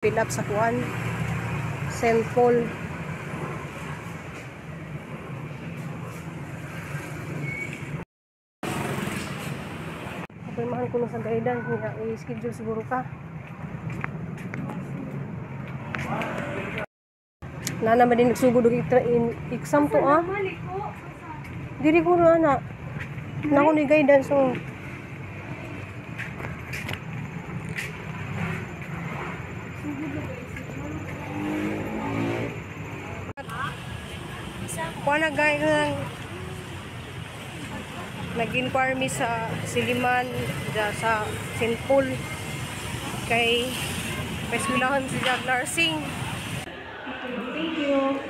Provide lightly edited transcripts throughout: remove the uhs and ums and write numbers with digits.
Fill up sa kuan. St. Paul. Apirmahan ko na sa guidance niya, i-schedule siguro ka. Nana man din nagsugod og exam to ah. Diri ko na ana. Nako ni guidance oh. Kuha na guys lang. Nag-inquire mi sa Siliman sa St. Paul kay paeskwelahan si Jack Nursing. Thank you.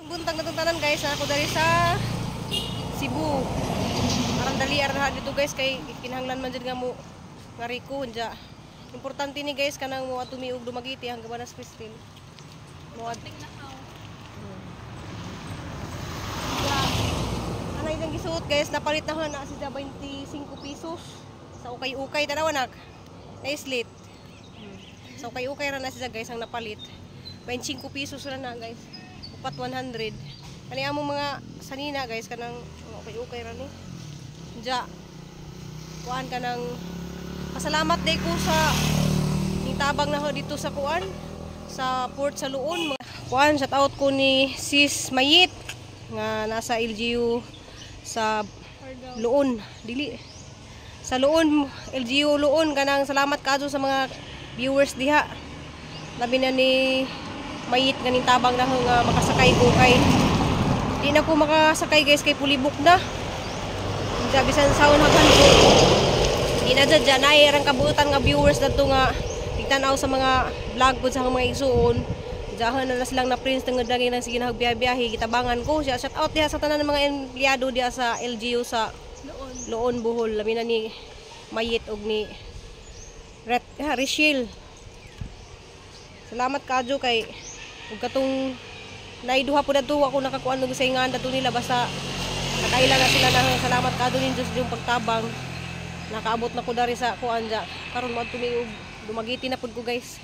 Buntag na tanan guys, ako diri sa Cebu. Aron dali aron dito guys kay kinahanglan man jud nga mo nga riko unja. Importante ni guys kanang mo atumi og Dumaguete hanggang Banas Crystal. Mo ana itang gisuot guys, napalit na na siya 25 pesos sa ukay-ukay tanaw anak. Naislit. Sa ukay-ukay ra na siya guys ang napalit. 25 pesos ra na guys. Upat 100. Kani among mga sanina guys kanang ukay-ukay ra ni. Unja. Kuan kanang pasalamat day ko sa tabang na ho dito sa kuan sa port sa Luon. Kuan shout out ko ni Sis Mayit nga nasa LGU sa Luon, dili sa Luon, LGU Luon. Kanang salamat kaadto sa mga viewers diha. Labi na ni Mayit nga ning tabang na ho nga makasakay ko kay di na ko makasakay guys kay pulibok na. Unja bisan saon haghan ko. Di na dyan, ay rang kabuutan nga viewers dadto nga tigtan-aw sa mga vlog pud sa akong mga igsuon. Diyan na silang na prince tungod lagi nang sige nagbiyahe, gitabangan ko siya. Shout out diha sa tanan ng mga empleyado diha sa LGU sa Luon, Bohol. Labi na ni Mayit og ni Rishil. Salamat kaadyo kay ug katong naiduha pud adto ako nakakuan og sayngan dadto nila basta nakaila na sila na. Salamat kaadyo ninyo sa inyong pagtabang. Nakaabot na ko dari sa kuan ja. Karon moadto mi og Dumaguete na pud ko guys.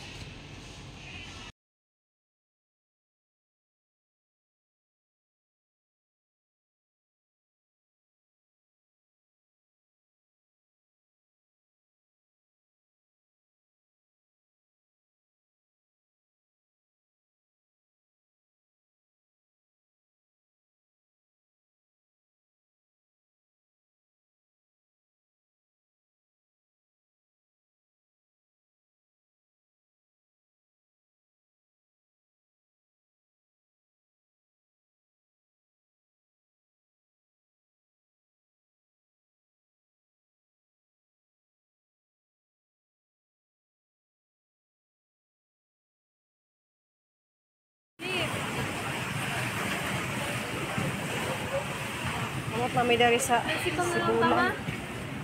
Amot na may dari sa Cebu.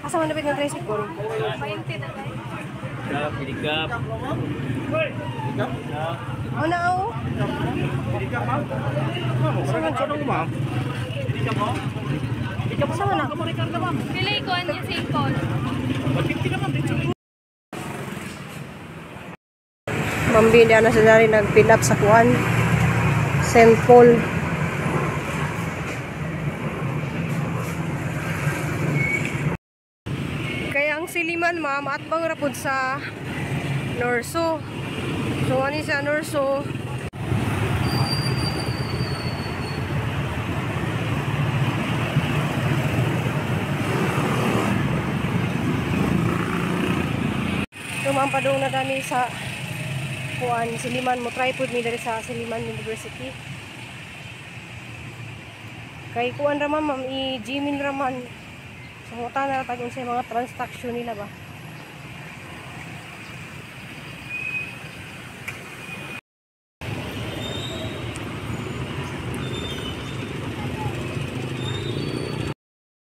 Asa man dapit ng tricycle? 20 na ba? Pilikap. Oh na oh. Asa man na? Pili ko ang St. Paul. Mambindi na sa dari nag-fill up sa kuan. St. Paul. Kaya ang Siliman ma'am at bang rapod sa Norso. So ani sa Norso. So ma'am padung na dami sa kuan Siliman mo try pud mi diri sa Siliman University. Kay kuan ra ma'am, i-Gmail ra man. So muta na tag unsa mga transaction nila ba.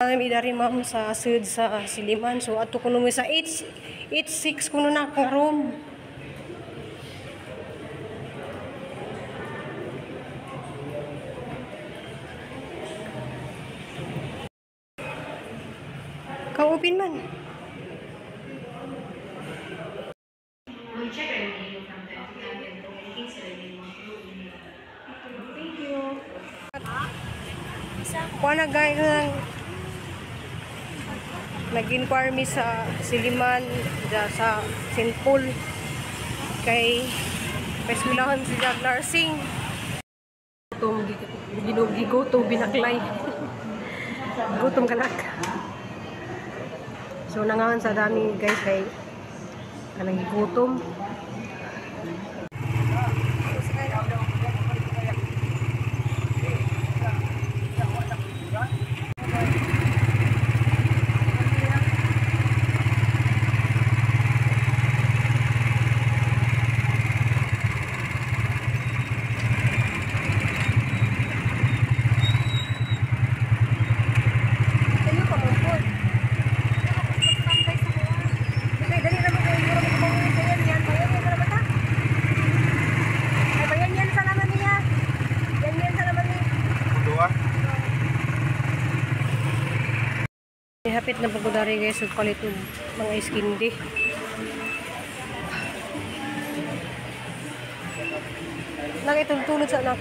Kami dari ma'am sa sud sa Siliman. So ato kuno mi sa 8 86 kuno na akong room. Ang open man. Thank you. Kuha na guys ng nag-inquire mi sa Siliman sa St. Paul kay peswilahan si Jack Nursing. Gutom, ginugutom, binaklay. Gutom kanak. So nangahan sa dami guys kay kanang gigutom. Hapit na pagkudari guys, palit og mga iskindi. Nakitulog sa anak.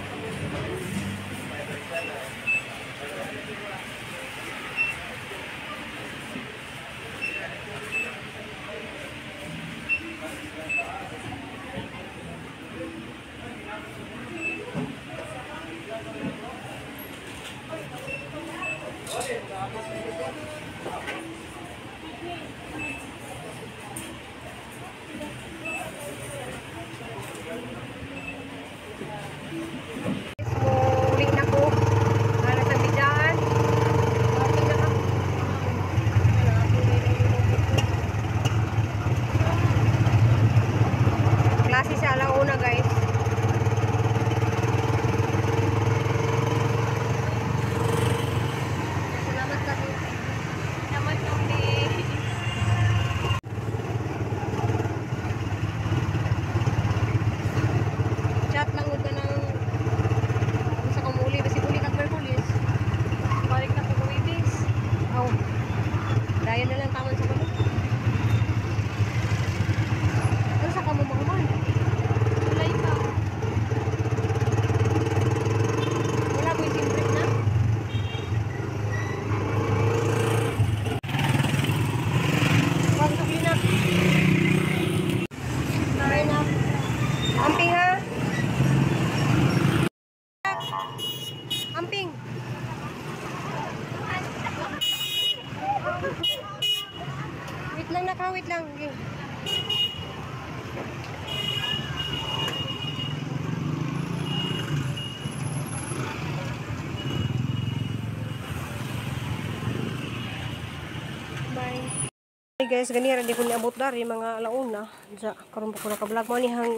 Amping. Wait lang naka, wait lang. Okay. Bye. Hey guys, ganira di ko niabot dari mga alauna. Sa karon pa ko naka-vlog mo ni hang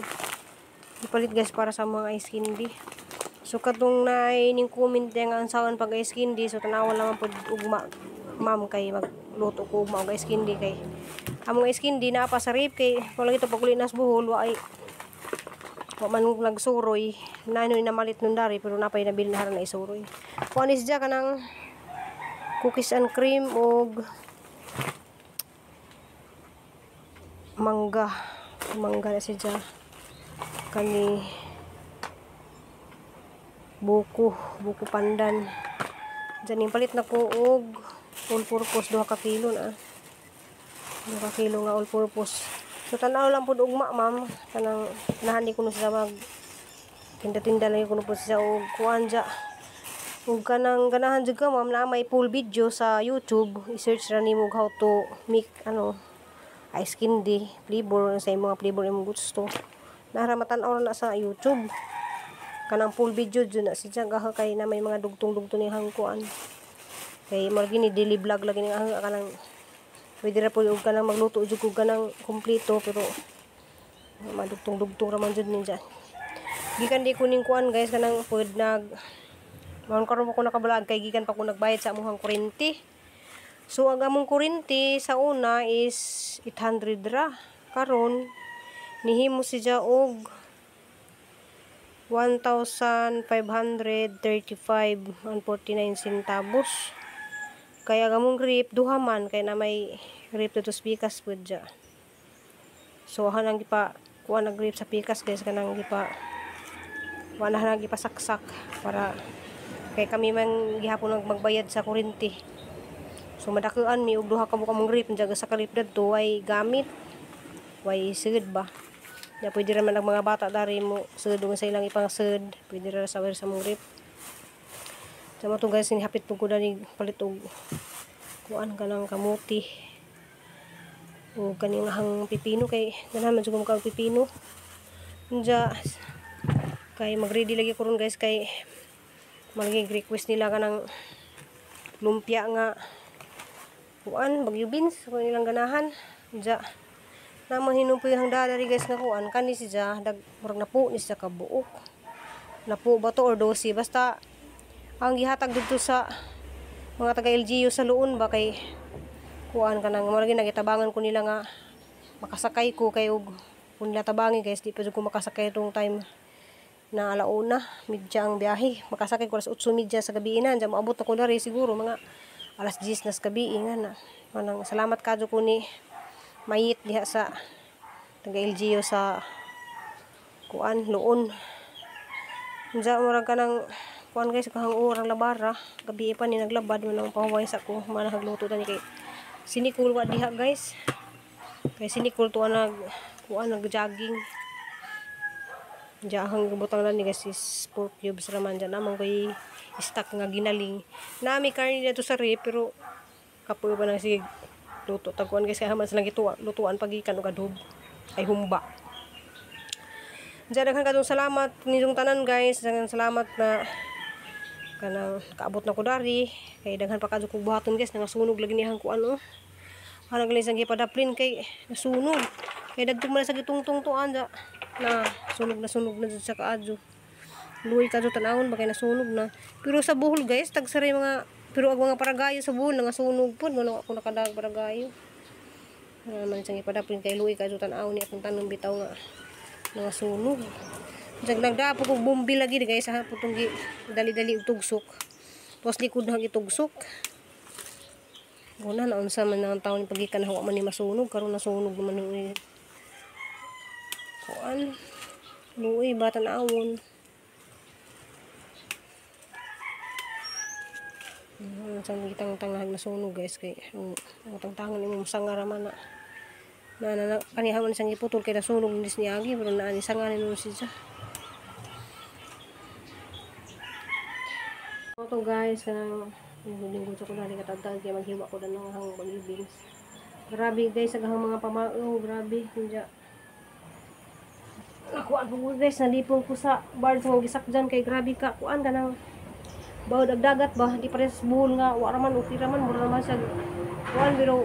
ipalit guys para sa mga ice candy. So katong naay ning comment nga ang saon pag ice candy, so tanawan naman pud ugma ma'am kay magluto ko ugma og ice candy kay among ice candy naa pa sa rep kay wala gito paguli nas buhol wa ay wa man nagsuroy nanoy namalit nun dari pero napay nabilin na na isuroy. Kuan is dya kanang cookies and cream og mangga, mangga na siya kani buko, buko pandan. Diyan yung palit na ko og all purpose 2 ka kilo na. 2 ka kilo nga all purpose. So tan-aw lang pud ugma ma'am, kanang nahani kuno sila mag tinda-tinda lang kuno pud siya og kuan ja. Ug kanang ganahan jud ka ma'am na may full video sa YouTube, i-search ra nimo how to make ano ice candy flavor sa imong flavor imong gusto. Nara matan-aw na sa YouTube. Kanang full video jud na siya gaha kay na may mga dugtong-dugtong ni hangkuan. Kay mo gini daily vlog lagi ni ang kanang pwede ra pud og kanang magluto jud og kanang kumpleto pero madugtong-dugtong ra man jud ni dyan. Gikan di ko ning kuan guys kanang pud nag maon karon ko naka-vlog kay gikan pa ko nagbayad sa amuhang kuryente. So ang among kuryente sa una is 800 ra. Karon nihimo siya og 1,535.49 centavos. Kaya gamong rip duha man kay na may rip dito sa pikas pud dya. So hanang gipa kuha nag rip sa pikas guys, kanang gipa wala na gipasaksak para kay kami man gihapon magbayad sa kuryente. So madakuan mi og duha ka mong rip dya sa karip dadto ay gamit way sugod ba. Ya pwede ra man ang mga bata dari mo sugod sa ilang ipangsugod, pwede ra sa sa mong rip. Sama to guys, hapit po ko dani palit og kuan kanang kamuti o kaning hang pipino kay ganahan man jud ko kag pipino. Unja kay magready lagi ko ron guys kay malagi request nila kanang lumpia nga kuan bagyo beans kung nilang ganahan. Unja naman hinumpoy hang dari guys nga kuan kani siya dag murag napo ni siya kabuok. Napo ba to or 12 basta ang gihatag didto sa mga taga LGU sa Luon ba kay kuan kanang mo lagi nagitabangan ko nila nga makasakay ko kay og kung nila tabangi guys di pa jud ko makasakay tong time na alauna midya ang biyahe. Makasakay ko alas 8:30 sa gabi na, diyan moabot ako dari siguro mga alas 10 na sa gabi nga na. Manang salamat kadyo ko ni Mayit diha sa taga LGU sa kuan Luon. Unsa murag kanang kuan guys kahang urang labara gabi pa ni naglabad man ang pahuway sa ko manahagluto tani kay sinikul wa diha guys. Kay sinikul tuwa nag kuan nag-jogging. Diya ang gibutang ni guys is 4 cubes raman dyan namang kay stock nga ginaling. Nami karne dito sa rep pero kapoy pa nang sige luto tagkuan guys kay haman silang gituwa lutuan pagikan og adobo ay humba. Diya daghan kadtong salamat ninyong tanan guys. Daghan salamat na kanang kaabot na ko dari kay daghan pa kadto kog buhaton guys, nangasunog lagi niyang kuan oh. Hanang gali sang gipadaplin kay nasunog. Kay dagtong man sa gitungtong tuan ja na sunog na sunog na jud sa kaadyo. Luoy kadto tan-awon ba kay nasunog na. Pero sa Bohol guys, tagsaray mga pero ag mga paragayo sa Bohol nangasunog pud man ako nakadag paragayo. Ana man sang gipadaplin kay luoy kadto tan-awon ni akong tanom bitaw nga nangasunog. Diyan nagdapo kog bombi lagi guys ha putong gi dali-dali og tugsok. Tapos likod na gitugsok. Una na unsa man ang taon pagikan hawa man ni masunog karon nasunog naman ni kuan. Luoy ba tan-awon. Sang gitang-tangahag nasunog guys kay ang tangtangan imo sanga ra man na. Na kaniha man sang giputol kay nasunog ni niagi pero naa ni sanga ni nun siya. Ito guys, kanang linggo-linggo sa ko dali katagtag kay maghiwa ko dan ng hang bagyo beans. Grabe guys, aghang mga pamao, grabe hinja. Nakuan po guys, nalipong ko sa bar sa gisakjan kay grabe ka kuan kanang bawod ag dagat ba, di pares buhol nga wa ra man okay ra man mura man sa kuan pero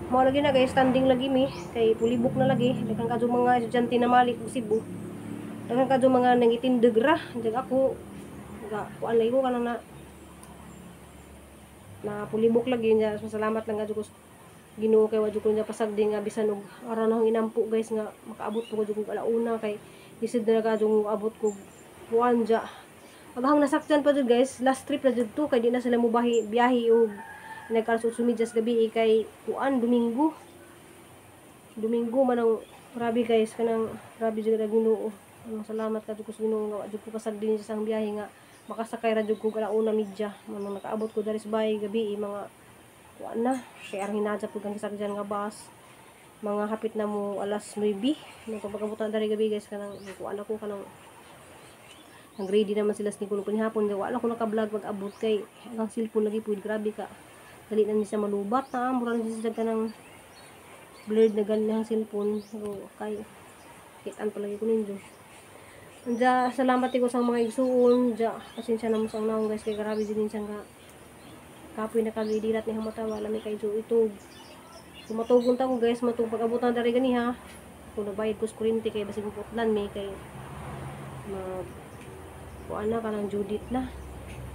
mao lagi na guys, standing lagi mi kay pulibok na lagi. Daghan kadto mga estudyante na malik og Cebu. Daghan kadto mga nangitindog ra. Diyan ako ga kuan lagi ko kanang na pulibok lagi niya. So, salamat lang kadto ko Ginoo kay wa jud ko niya pasagdi nga bisan og aron akong inampo guys nga makaabot po ko jud kog alauna kay lisod na kadto abot ko kuan ja. Abahang nasakyan pa jud guys, last trip na jud to kay di na sila mobahi biyahe og nagkalas 8:30 gabi kay kuan Domingo. Domingo man ang grabe guys kanang grabe jud ang Ginoo. Ang salamat kadto ko sa Ginoo nga wa jud ko pasagdi niya sa biyahe nga makasakay ra jud ko 1:30. Manang nakaabot ko diri sa bahay gabi mga kuan na kay arang hinadya pud ang gisakyan nga bus. Mga hapit na mo alas 9 nung pagabot na diri gabi guys kanang kuan ako kanang nag-ready naman sila sa Nicole hapon. Wala ko naka-vlog pag-abot kay ang cellphone lagi pud grabe ka. Dali na niya siya malubat na mura na siya kanang blurred na gani ang cellphone. So kay kitan palagi ko ninyo. Anja salamat ko sa mga igsuon. Anja pasensya na mo sa naong guys kay grabe din siya nga kapoy na kagidilat ni mata wala may kay itog. So matugon ta ko guys matug pag-abot na diri ganiha. Kung nabayad ko sa kuryente kay basig putlan may kay mag kuan na kanang Judith na.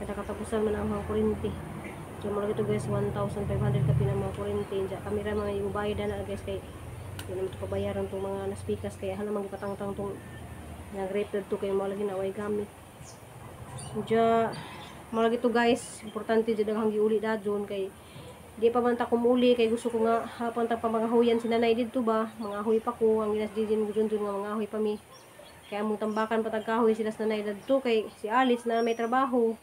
Kada katapusan man ang mga kuryente. So mga ito guys 1,500 ka pina mga kuryente. Diya kami ra mga ibubayad na guys kay di naman ito pabayaran tong mga naspikas kaya halamang gipatangtang tong nag-rape to kay mo lagi na way gamit. Diya Mao lagi to, guys, importante jud ang giuli dajon kay di pa man ta kumuli kay gusto ko nga hapon ta pa mga si nanay didto ba, mga ahoy pa ko ang ginas dijin gudun nga mga ahoy pa mi. Kay among tambakan patag kahoy sila sa nanay didto kay si Alice na may trabaho.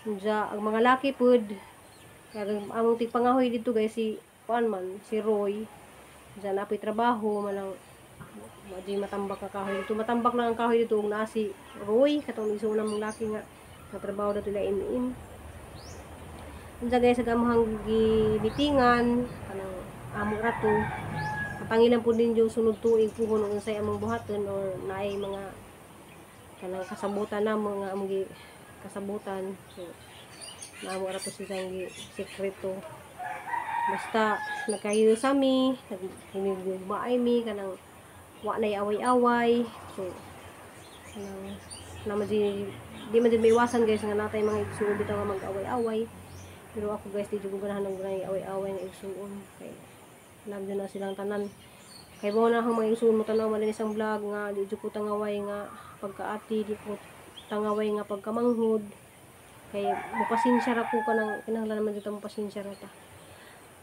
Unja ang mga laki pud. Kaya ang among tigpangahoy didto, guys, si kuan man si Roy. Unja na po'y trabaho manang wa di matambak ang kahoy dito. Matambak lang ang kahoy dito ug naa si Roy katong igsuon mong laki nga natrabaho dito ila in. Unsa, guys, sa amuhang gimitingan kanang amo ra to. Kapangilan po din yung sunod tuig puhon ug unsay among buhaton or naay mga kanang kasabutan na mga among gi kasabutan. So naamo ra to siyang gi sekreto. Basta nagkahiyo sa mi, naghinigugmaay mi kanang wa nay away-away. So kanang naman di man din maiwasan, guys, nga natay mga igsuon bitaw nga mag-away-away. Pero ako, guys, di jud ko ganahan og ganay away-away nga igsuon kay alam na silang tanan. Kay mo na akong mga igsuon mo tanaw man isang vlog nga di jud ko tangaway nga pagkaati, di ko tangaway nga pagkamanghod. Kay mopasensya ra ko kanang kinahanglan naman jud ta mopasensya ra ta.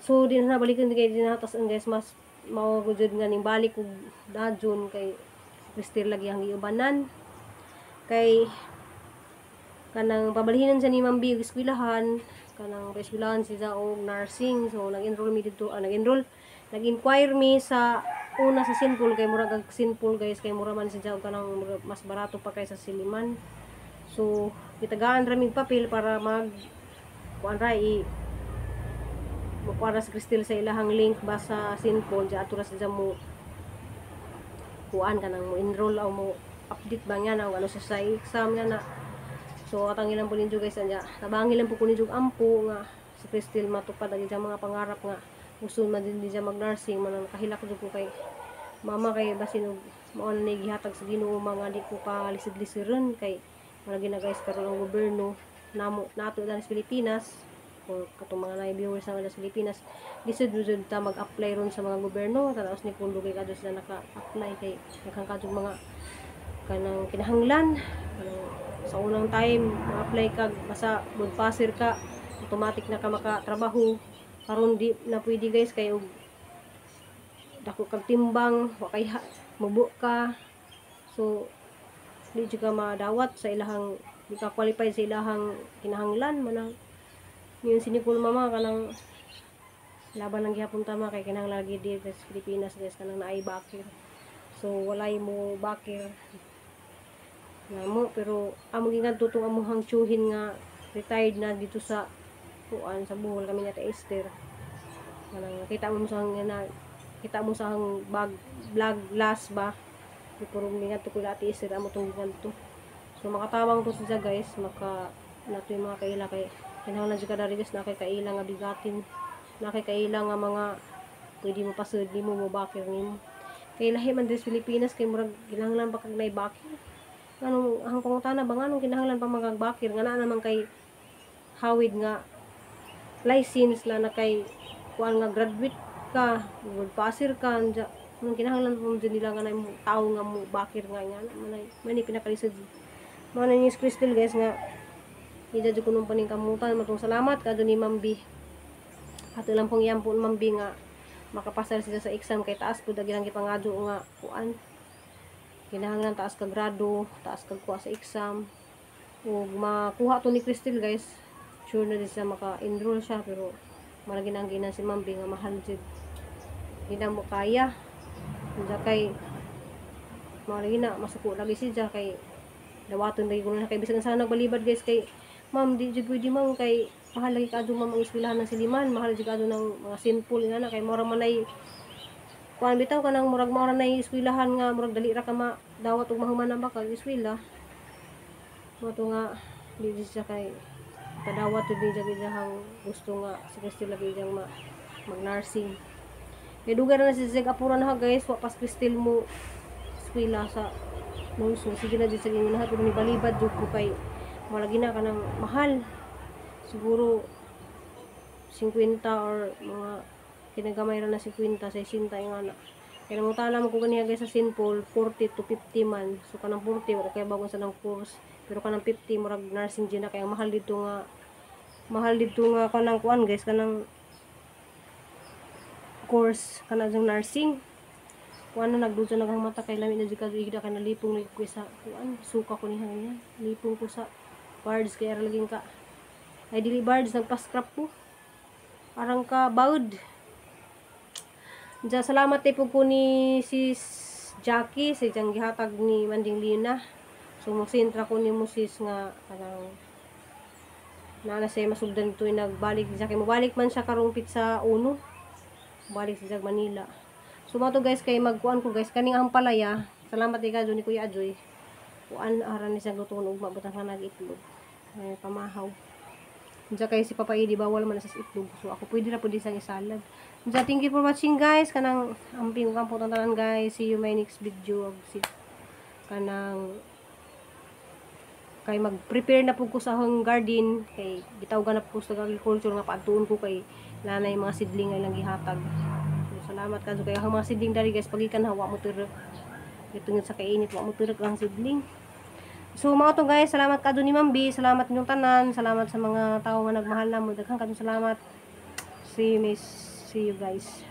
So di na balikan kay di na tas ang, guys, mas mao ko jud nga ning balik og dajon kay Cristel lagi ang giubanan. Kay kanang pabalhinan siya ni Ma'am B og eskwelahan, kanang eskwelahan siya og nursing. So nag-enroll mi didto, nag-enroll, nag-inquire mi sa una sa St. Paul kay murag ang St. Paul, guys, kay mura man siya og kanang mas barato pa kaysa Silliman. So gitagaan ra mig papel para mag kuan ra i mukuha ra sa Cristel sa ilahang link ba sa St. Paul. Di ato ra siya mo kuan kanang mo enroll o mo update ba nga na o ano siya sa exam nga na. So atangin lang po ninyo, guys, anya tabangin lang po ko ninyo ampo nga si Cristel matupad ang iyang mga pangarap nga gusto man din siya mag-nursing. Man nakahilak jud ko kay mama kay basin og mao na gihatag sa Ginoo mga di ko pa lisod-lisoron kay malagi na, guys, karon ang gobyerno namo nato dali sa Pilipinas or katong mga naay viewers na sa Pilipinas, lisod jud ta mag-apply ron sa mga gobyerno. Tanaos ni kung dugay kadto sila naka-apply kay daghan kadtong mga kanang kinahanglan. Kanang sa unang time ma-apply ka, basta good passer ka, automatic na ka makatrabaho. Karon di na pwede, guys, kay og dako kag timbang wa kay mubo ka, so di jud ka madawat sa ilahang, di ka qualified sa ilahang kinahanglan. Manang yun si Nicole mama kanang laban lang gihapon tama kay kinahanglan lagi di sa Pilipinas, guys, kanang naay bakir. So walay mo bakir namo, pero amo gingadto tong amuhang tiyuhin nga retired na dito sa kuan sa Bohol kami na Esther. Kanang kita mo sa na kita mo sa ang bag vlog last ba, di puro ngadto ko ate Esther amo tong gigadto. So makatawang to siya, guys, maka nato yung mga kaila kay kinahanglan jud ka dari, guys, na kay kaila nga bigatin, na kay kaila nga mga pwede mo pasud nimo mo bakir nimo kay lahi man diri sa Pilipinas kay murag kinahanglan pa kag nay bakir. Anong ang pangutana ba, nganong kinahanglan pa magagbakir nga naa naman kay hawid nga license na na kay kuan nga graduate ka, good passer ka, anja anong kinahanglan pa mo dyan nila nga na mo tao nga mo bakir nga nga manay man pinakalisod. Mao na ni Crystal, guys, nga ida jud kuno paning kamutan matong salamat kadto ni Ma'am B. Ato lang pong iyampon Ma'am B nga makapasar sila sa exam kay taas pud ang ilang gipangadyo nga kuan, kinahanglan taas ka grado, taas kag kuha sa exam. Ug makuha to ni Crystal, guys, sure na din siya maka-enroll siya. Pero malagi na ang ginan si Ma'am B nga mahal jud, di na mo kaya. Unsa kay malagi na masuko lagi siya kay dawaton lagi ko na kay bisan sana nagbalibad, guys, kay ma'am di jud pwede, ma'am, kay mahal lagi kaadto, ma'am, ang eskwelahan ng Silliman, mahal jud kaadto ng mga simple nga na kay mura man ay kuan bitaw kanang murag mao ra na eskwelahan nga murag dali ra ka madawat og mahuman na ba kag eskwela. Mo to nga di jud siya kay kadawat jud ni siya gusto nga si Cristel lagi diyang ma mag nursing kay dugay ra na si Zeg apura na ha, guys, wa pas Cristel mo eskwela sa lungsod. Sige na jud sa ingon na pero ni balibad jud ko kay malagi na kanang mahal, siguro 50 or mga kinagamay ra na 50 60 nga na. Kaya nangutana mo ko ganiha guys sa St. Paul, 40 to 50 man. So kanang 40 wa ko kaya bagon sa nang course. Pero kanang 50 murag nursing dyan na kaya mahal dito nga kanang kuan guys, kanang course kana jung nursing. Kuan na nagdusa naghang mata kay lami na jud ka igda kay nalipong na ko sa kuan, suka ko niya niya. Lipong ko sa birds kay ara laging ka ay dili birds, nagpa-scrap ko. Arang ka bawd. Diyan, salamat po ko ni sis Jackie sa diyang gihatag ni Manding Lina. So mo sintra ko ni mo sis nga kanang naa na siya masugdan ito nagbalik si Jackie. Mobalik man siya karong pizza uno. Balik si Jag Manila. So mo to guys kay magkuan ko guys kaning ang palaya. Salamat kay ni Kuya Ajoy. Kuan ara ni siya lutuon ugma butang ka nag itlog. Ay pamahaw. Diyan kay si Papa Edi bawal man na sa itlog. So ako pwede ra pwede siyang isalad. Diyan, thank you for watching guys. Kanang amping ko kang tanan guys. See you my next video. Si kanang kay mag-prepare na pud ko sa akong garden kay gitawgan na pud ko sa agriculture nga paadtuon ko kay nanay mga seedling nga ilang gihatag. So, salamat kadto kay ang mga seedling dali guys pagikan hawa mo tirek. Gitungod sa kainit wa mo tirek ang seedling. So mga to guys, salamat kadto ni Ma'am B, salamat inyong tanan, salamat sa mga tao nga nagmahal namo. Daghang kadto salamat. See you guys.